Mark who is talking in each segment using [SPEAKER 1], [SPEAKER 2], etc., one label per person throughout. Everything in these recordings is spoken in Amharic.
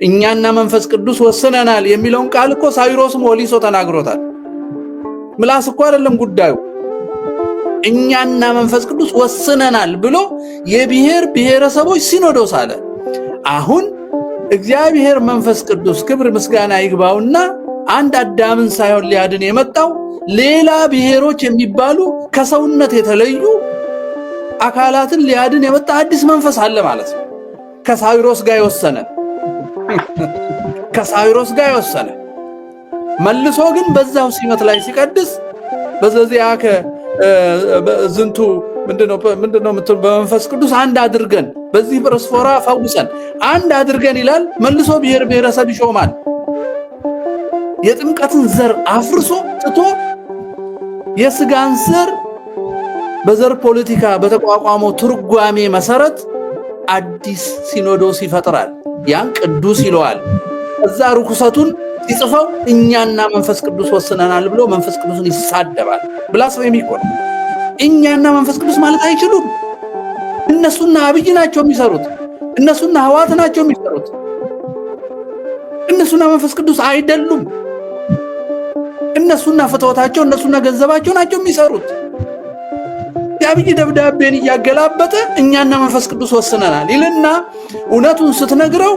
[SPEAKER 1] እኛና መንፈስ ቅዱስ ወስነናል የሚለውን ቃል እኮ ሳዊሮስም ወሊሶ ተናግሮታል። ምላስ እኮ አይደለም ጉዳዩ። እኛና መንፈስ ቅዱስ ወስነናል ብሎ የብሔር ብሔረሰቦች ሲኖዶስ አለ። አሁን እግዚአብሔር መንፈስ ቅዱስ ክብር ምስጋና ይግባውና አንድ አዳምን ሳይሆን ሊያድን የመጣው ሌላ ብሔሮች የሚባሉ ከሰውነት የተለዩ አካላትን ሊያድን የመጣ አዲስ መንፈስ አለ ማለት ነው። ከሳዊሮስ ጋር የወሰነ፣ ከሳዊሮስ ጋር የወሰነ፣ መልሶ ግን በዛው ሲመት ላይ ሲቀድስ በዘዚአከ ዝንቱ ምንድነው ምንድነው በመንፈስ ቅዱስ አንድ አድርገን፣ በዚህ ፕሮስፎራ ፈውሰን አንድ አድርገን ይላል። መልሶ ብሔር ብሔረሰብ ይሾማል። የጥምቀትን ዘር አፍርሶ ትቶ የስጋን ዘር በዘር ፖለቲካ በተቋቋመው ትርጓሜ መሰረት አዲስ ሲኖዶስ ይፈጥራል። ያን ቅዱስ ይለዋል። እዛ ርኩሰቱን ሲጽፈው እኛና መንፈስ ቅዱስ ወስነናል ብሎ መንፈስ ቅዱስን ይሳደባል። Blasphemy እኮ ነው። እኛና መንፈስ ቅዱስ ማለት አይችሉም። እነሱና አብይ ናቸው የሚሰሩት። እነሱና ህወሃት ናቸው የሚሰሩት። እነሱና መንፈስ ቅዱስ አይደሉም። እነሱና ፍትወታቸው፣ እነሱና ገንዘባቸው ናቸው የሚሰሩት። የአብይ ደብዳቤን እያገላበጠ እኛና መንፈስ ቅዱስ ወስነናል ይልና እውነቱን ስትነግረው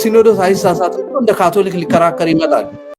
[SPEAKER 1] ሲኖዶስ አይሳሳትም፣ እንደ ካቶሊክ ሊከራከር ይመጣል።